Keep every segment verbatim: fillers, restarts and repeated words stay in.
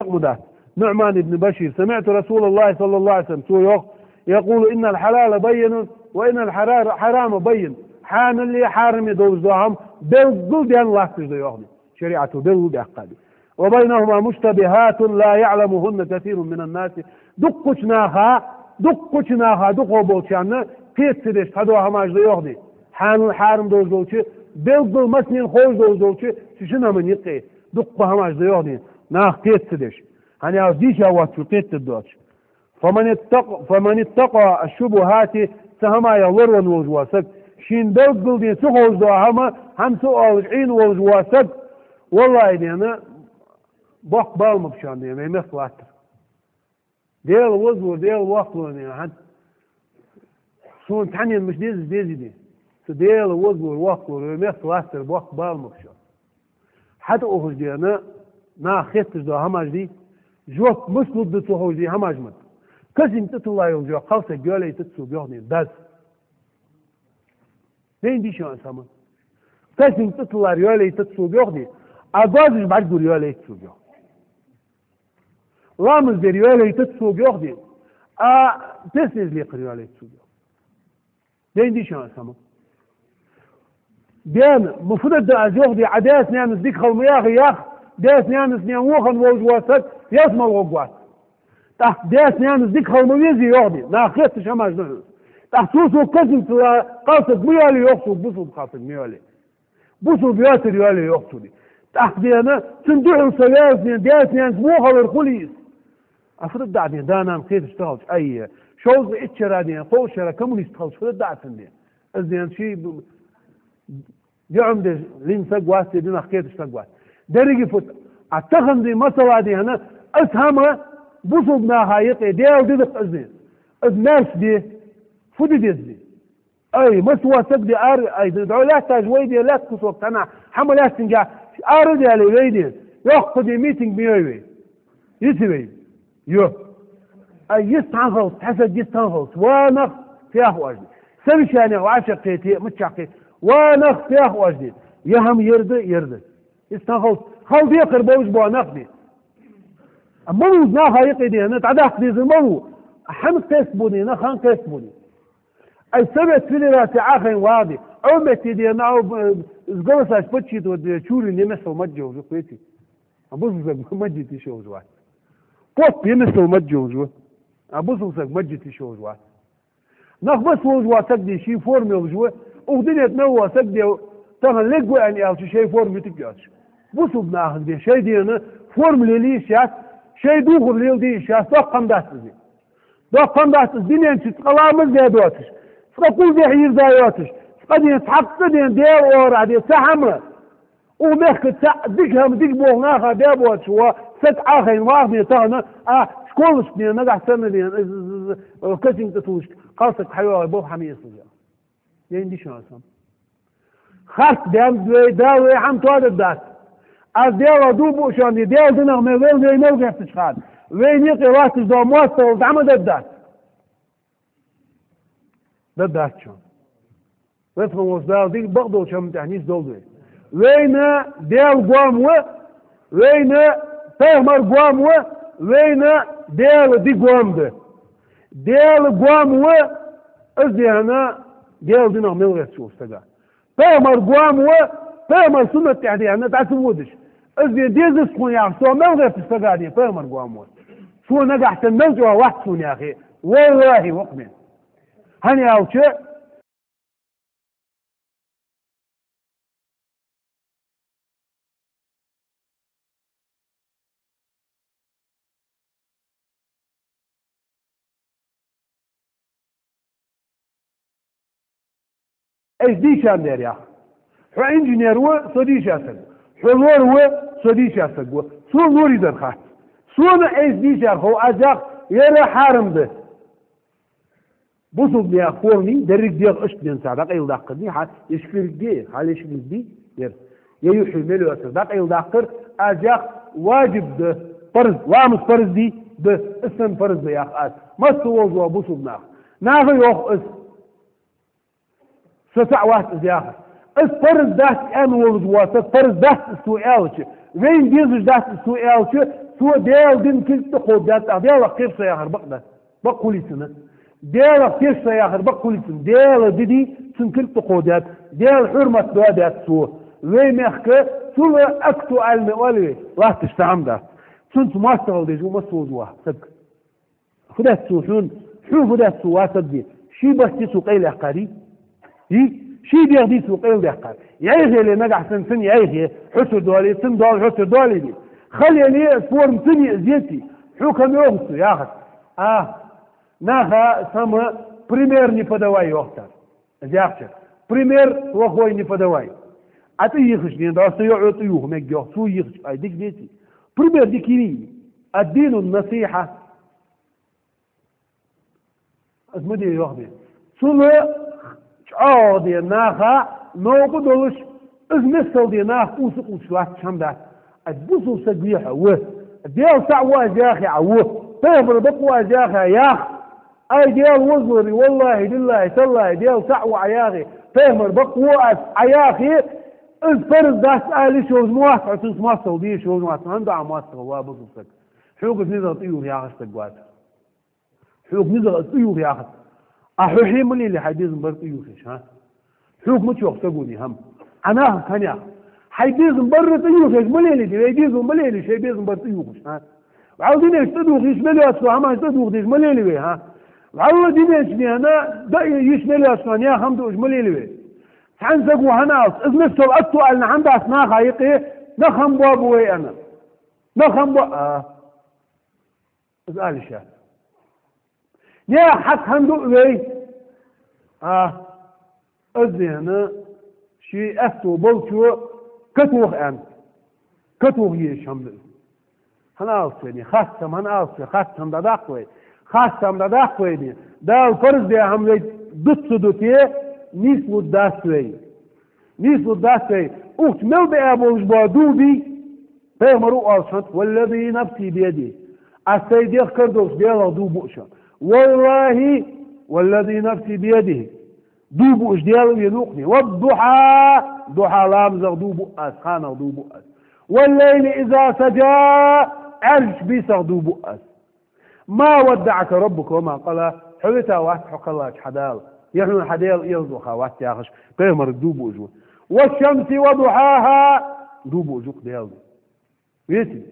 Мударрис, НуӀман ибн Башир: سمعت رسول الله صلى الله عليه وسلم, цо йоах, يقول: إن الحلال بين وإن الحرام بين. Хьанали хьарами долаш дола хӀама белггала даьнна латташ да, йоах. Шариатал белггала даьккха да. وبينهما مشتبهات لا يعلمهن كثير من الناس. Дуккхача наха, дуккхача наха дукха болчарна кхета ца деш цхьа дола хӀамаш да, йоах. Хьанал хьарам долаш долча, белггала массанена ховш долаш долча цу шин хӀаман юкъе дуккха хӀамаш да, йоах, наха кхета ца деш. ХӀана аьлча дийша воацачо кхетадергдоацаш. فمن اتق-، فمن اتقى الشبهات, цу хӀамаех лоравенна волаш вола саг, шийна белггала дийна ца ховш дола хӀама, хӀама ца оалаш Ӏийна волаш вола саг, валлахӀи, дийна, боккха бала ма ба шоана, дийна, вай мехка латтар. Даьла вазлора, Даьла воккхалора, дийна, хӀанз сона цхьаннена мишта деза, дезий, дийна. Цу Даьла вазлора, воккхалора вай мехка латтар боккха бала ма ба шоана. ХьатӀаухаш, дийна, наха хетташ дола хӀамаш дий, жоп мишта лургда ца ховш дий хӀамаш ма да. Касинг тӀатилла йолаш йола кхалсаг йоалаяйтац сога, йоах, дийна, дас. Дийна дий шоана из хӀама? Касинг тӀатиллар йоалаяйтац сога, йоах, дийна, а гозаш бӀаргагур йоалаяйт сога, йоах. Ламаз дар йоалаяйтац сога, йоах, дийна, а пес-низ лекхар йоалаяйт сога, йоах. Дийна дий шоана из хӀама? Дийна, ма фу дергда аз, йоах, дийна, Ӏа даьца-наьнаца дика хила ма яхий, йоах, даьца-наьнаца, дийна, во хинна волаш вола саг ялсмала гӀоргвац. ТӀаккха даьца-наьнаца дика хила ма везий, йоах, дийна, наха хетташ хӀамаш да хьона. ТӀаккха цо сога касинг тилла кхалсаг ма йоалае, йоах, сога бусалба кхалсаг ма йоалае. Бусалба йоацар йоалае, йоах цо, дийна. ТӀаккха, дийна, цунна духьал со ваьлча, дийна, даьца-наьнаца во хилар хулий из? А фу дергда, дийна, да-нана кхеташ тахалча? Ай, шовзткъа итт шера, дийна, кховзткъа шера коммунист хилча, фу дергда цунна, дийна? Из, дийна, ший б-, йоӀам деш лийнна саг вац, дийна, динах кхеташ саг вац. Деррига фуд, а тахан, дийна, масала, дийна, из хӀама бусалба наха юкъе Даьла ди да-кх из, дийна. Из маьрша де, фу де деза, дийна? Ай, масса вола саг, дийна, ара, ай, дӀо лаьтташ вай, дийна, лаьтта кусок цхьаннахьа хӀама лаьттангахьа ара а даьле вай, дийна, йоккха, дийна, митинг ма йой вай. Йиций вай? Йо. Ай, йист хӀана хилац, цхьа саг йист хӀана хилац? Ва нах, фу йоах оаш, дийна? Совещанех вӀашагӀкхете а, миччахьа кхете а. Ва нах, фу йоах оаш, дийна? Ер хӀама ер да, ер да. Йист хӀана хилац? Хала декхар болаш бола нах, дийна. А малув из наха юкъе, дийна, дӀадаккха дезар малув? Хьан кхест бу, дийна, хьан кхест бу, дийна? Ай, Совет Федераци Ӏохайна вагӀа, дийна. Ӏо метте, дийна, ау, б-, из голосаш подсчитывать де, чури немесал мадж йолаш ва, кхетий? А бусалба саг мадж йита йиш йолаш вац. Поп емесал мадж йолаш ва. А бусалба саг мадж йита йиш йолаш вац. Нах масса волаш вола саг, дийна, ший форма йолаш ва. Укх дунен тӀа мел вола саг, дийна, тахан лергва аьнна аьлча, шоай форма ютаргйоацаш. Бусалба нахага, дийна, шоай, дийна, форма лелае йиш яц, шоай духар леладе йиш яц, доккха хӀама дац из, дийна. Доккха хӀама дац из, дунен чу цкъа ламаз даь доацаш, цкъа кхувш дехьа йирза йоацаш, цкъа, дийна, цхьаккха, дийна, Даьла оагӀорахьа, дийна, цхьа хӀама. Укх мехка цхьа дика хӀама, дика болх наха баь боацаш вола саг Ӏохайна вагӀа, дийна, тахан, а, школашка, дийна, нагахьа санна, дийна, из, из, из, из, касинг тӀатуллаш кхалсаг хьайоагӀе, болх хьа ма эцалаш. Дийна дий шоана из хӀама? Харц даьннад вай, Дала вай хӀама тоадаргдац. Аз Даьлах дув буъ шоана, дийна, Даьла динах мел вел вай мел гӀертача хана, вайна юкъе латташ дола моастагӀал дӀа ма даргдац. Даргдац шоана. Веза хинна волча Дала дика бакъдолча хӀаман тӀа нийсдолда вай. Вайна Даьла гоама ва, вайна пайхамара гоама ва, вайна Даьла ди гоама да. Даьла гоама ва, из, дийна, Даьла динах мел гӀерташ волча сага. Пайхамара гоама ва, пайхамара суннат тӀа, дийна, дӀа ца водаш. Из, дийна, дезац тхона яхаш, цох мел гӀертача сага, дийна, пайхамар гоама ва. Цо нагахьа санна мел чӀоагӀа вац сона яхе, валлахӀи, ва-кх, дийна. ХӀана аьлча, айса дийша ма дар, йоах. Хьо инженер ва, со дийша саг ва. Хьо лор ва, со дийша саг ва. Сона лорий дар хац. Сона айса дийшар хов, аз йоах, ер хьарам да. Бусалба наьха форма деррига дегӀа ишколе цар дӀакъайладаккхар дий, хьа, ишколе дий, хьа, ишколе дий, ер. Е юххе мел йоацар дӀакъайладаккхар, аз йоах, важиб да, парз, ламаз парз дий, да, из санна парз да, йоах аз. Масса волаш вола бусалба нах. Наха йоах из. Со цаӀ вац из яхар. Из парз дац аьнна волаш вола саг, парз дац из цо аьлча, вайна дезаш дац из цо аьлча, Цо Даьла дина кулг тӀакховдадаьд, тӀаккха Даьлах теш со яхар бакъ да. Бакъ хулий цунна. Даьлах теш со яхар бакъ хулий цунна. Даьла ди дий, цун кулг тӀакховдадаьд. Даьла хьурмат доадаьд цо. Вай мехка цул актуальни оал вай латташ цхьа хӀама дац. Цунца моастагӀал деш ва массаволча сага. Фу даьд цо хьона, хьона фу даьд цо, ва саг, де? Ший барт дий цо къайла яьккхар? Ий? Ший дегӀ дий цо къайла даьккхар? Яйхе ле нагахь санна цун яйхе, хьоцар доале, цун доал хьоцар доале, де? Хала яле, форма цун я, из еций? Хьога хӀама йоах цо, яхаш. А, наха сама пример не подавай, йоах цар. Из яхача: пример плохой не подавай. Ӏа тӀаювхаш, ден, да, со йоӀо тӀаювха мег, йоах, цо йийхача, ай, дика деций? Пример дика йий? الدين النصيحة. Из ма де, йоах, де. Цул чӀоагӀа, де, наха новкъа долаш, из миссел, де, наха къувса къувсаш латташ хӀама дац. Ай, бусалба саг вий хьо, ва. Даьла цаӀ ва аз яхе, Ӏа ва. Пайхамар бакъ ва аз яхе, Ӏа ях. Ай, Даьла возаларе, валлахӀи, биллахӀи, таллахӀи, Даьла цаӀ ва Ӏа яхе, пайхамар бакъ ва аз Ӏа яхе, из парз дац ала йиш йолаш ма вац хьо, цунца моастагӀал де йиш йолаш ма вац хьо, хӀана да Ӏа моастагӀал, ва бусалба саг? Хьога из низагӀа тӀаювха яхаш саг вац. Хьога низагӀа из тӀаювха яхац. А хьо хье ма лелий хьай безам бар тӀаювхаш, хӀа? Хьога ма чох сагони хӀама. Ӏа нахага хӀана яхац? Хьай безам бар тӀаювхаш ма лелий, де, вай безам ма лелий, шоай безам бар тӀаювхаш, хӀа? ВӀалла динаш тӀадувха йиш мел йоацаш дола хӀамаш тӀадувха дезаш ма лелий вай, хӀа? ВӀалла динаш, дена, да йиш мел йоацаш дола наьха хӀама дуаш ма лелий вай. Цхьан саго хӀана аьлча, из миссел актуальни хӀама дац наха юкъе, нах хӀама боабу вай, аьнна. Нах хӀама бо-, а. Из ала йиш яц. Наьха хьакъ хӀана ду вай? А, из, дена, ший аьттув болчо катоха аьнна. Катоха езаш хӀама да из. ХӀана аьлча, дена, харц хӀама, хӀана аьлча, харц хӀама дӀадаккха вай. Харц хӀама дӀадаккха вай, дена. Дала парз даь хӀама вай дут ца дите, нийслургдац вай. Нийслургдац вай. Укх чу мел баь болаш бола дув бий? Пайхамара оалаш хиннад: والذي نفسي بيده. Аз сай дегӀ кара долча Даьлах дув буъ шоана. ВаллахӀи, والذي نفسي بيده. Дув буъаш Даьла венав укханех. والضحى, духьа ламазах дув буъ аз, ханах дув буъ аз. والليل إذا سجى, Ӏаьржача бийсах дув буъ аз. ما ودعك ربك وما قلى, хьо вита вац хьо кхеллача хьа Дала, е хьона хьа Даьла эгӀазваха вац яхаш, пайхамарга дув буъаш ва. والشمس وضحاها, дув буъаш ва-кх Даьла. Веций?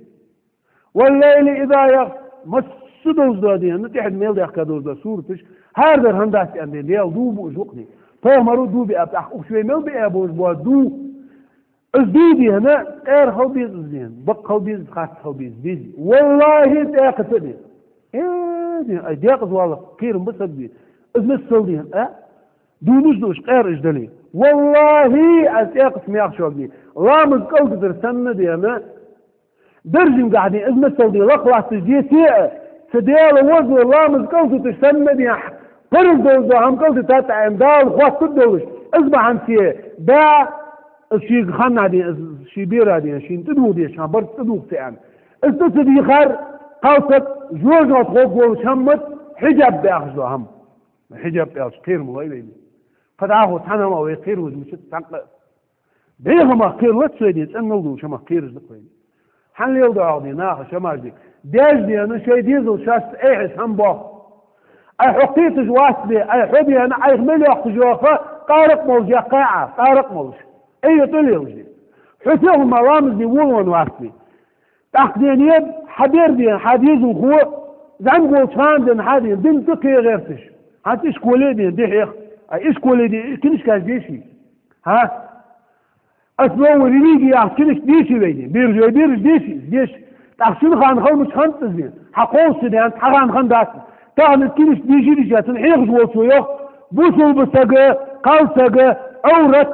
والليل إذا يغشى, масса долаш да, дена, тӀехьа мел даьхка долаш да сураташ, хӀара дар хӀана дац аьнна, дена, Даьла дув буъаш ва-кх. Пайхамара дув биаб, тӀаккха укх чу вай мел биа болаш бола дув, из дув, дена, къера хила беза из, дена, бакъ хила беза из, харц хила беза из, безий? ВаллахӀи, тӀаккха ца, дена. Э, дена, ай, декъаза валар кхерам ба сага, дена. Из миссел, дена, а? Дувнаш да уж, къера уж дале. ВаллахӀи, аз тӀаккха ца мех шуга, дена. Ламаз кӀалтӀатар санна, дена, даржагахь, дена, из миссел, дена, лакха латташ деце а, цу Даьла возаларе ламаз кӀалтӀаташ санна, дена, парз долаш дола хӀама кӀалтӀатад аьнна, Дала хоаттаргдолаш, из бахьанце, да, из шийга ханнахьа, дена, из ший бера, дена, шийна тӀадувха дезаш хӀама бар тӀадувха ца аьнна. Из тӀа ца дийхар, кхалсаг жожагӀате гӀоргволаш хӀама да хьиджаб яхаш дола хӀама. Хьиджаб аьлча кхерам лой вайна? Кхы дӀахо цхьан хӀамах вай кхеравеш мичад цхьаккха а. Бехамах кхералац вай, дена, цӀена мел долча хӀамах кхераш да-кх вай. ХӀана леладу хьогӀ, дена, наха шамаш, дена? Даьша, дена, шоай дезал шоашца эхьаш хӀама боах. Ай, хьо кхеташ вац, дена, ай, хьо, дена, Ӏайха мел йоаккхаш йола ха къаракъ молаш яьккхай Ӏа, къаракъ молаш. Ай, тӀа лелаш, дена. Хьо селхан мара ламаза волавенна вац, дена. ТӀаккха, дена, хьа бер, дена, хьа дезалхо, зӀамига волча хана, дена, хьа, дена, дина тӀа кхе гӀерташ. ХӀанз ишколе, дена, дехьех. Ай, ишколе, дена, книжкаш деший? ХӀа? Основы религии яха книжка деший вай, дена? Бераш, вай бераша деший? Деша. ТӀаккха шун хана хила мича хиннад из, дена? Хьа кховзача, дена, хьа хана хиннадац. Тахан из книжка дийша, дийша, цунна хьехаш волчо йоах: бусалба сага, кхалсага Ӏоврат,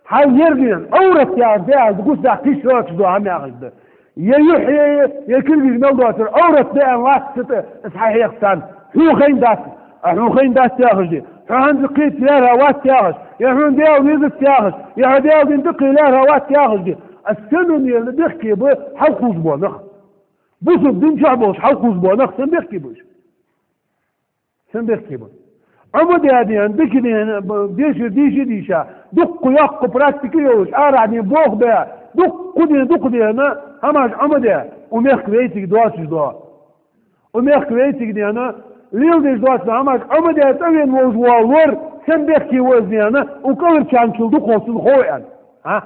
хьал ер, дена, Ӏоврат яхар, дена, гуш даккха йиш йоацаш дола хӀама яхаш да. Е юхь я, е кулгаш мел доацар Ӏоврат да аьнна латт цу тӀа, из хьахьех санна. Хьона хайнадац, а хьона хайнадац яхаш, дена. Хьо хӀанз кхета лаьрхӀа вац яхаш, е хьона Даьла везац яхаш, е хьо Даьла дина тӀа кхе лаьрхӀа вац яхаш, дена. Из сенна, дена, бехке ба хьалкхувш бола нах? Бусалба дина чу болаш хьалкхувш бола нах сенна бехке ба уж? Сенна бехке ба? Ӏомадаь, дена, дика, дена, б-, дешар дийша, дийша, дукха йоккха практика йолаш, арахьа, дена, болх баь, дукха, дена, дукха, дена, хӀамаш Ӏомаде, укх мехка вайцига доацаш дола, укх мехка вайцига, дена, леладеш доацаш дола хӀамаш Ӏомаде цӀавена волаш вола лор, сен бехке ва из, дена, укх кӀалхарчарна чул дукха хов цунна хов аьнна. ХӀа?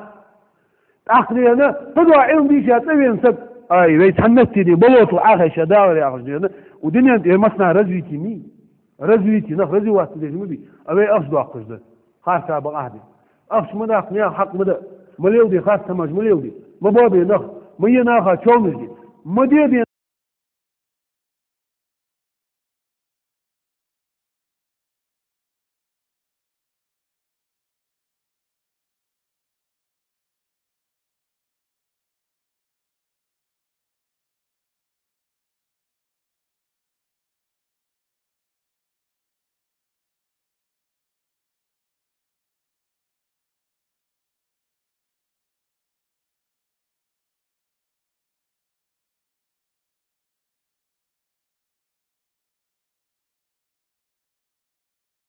ТӀаккха, дена, кхыдола Ӏилма дийша цӀавена саг, ай, вай цхьан метте, дена, болотал Ӏохайша далар яхаш, дена, укх дунен тӀа массанахьа развитие ма йий. Развитие, нах развиваться деш ма бий, а вай ахча доаккхаш да. Харца бакъахьа де. Ахча ма даккха, наьха хьакъ ма да. Ма леладе харц хӀамаш, ма леладе. Ма боабе нах, ма е наха човнаш де. Ма де, дена,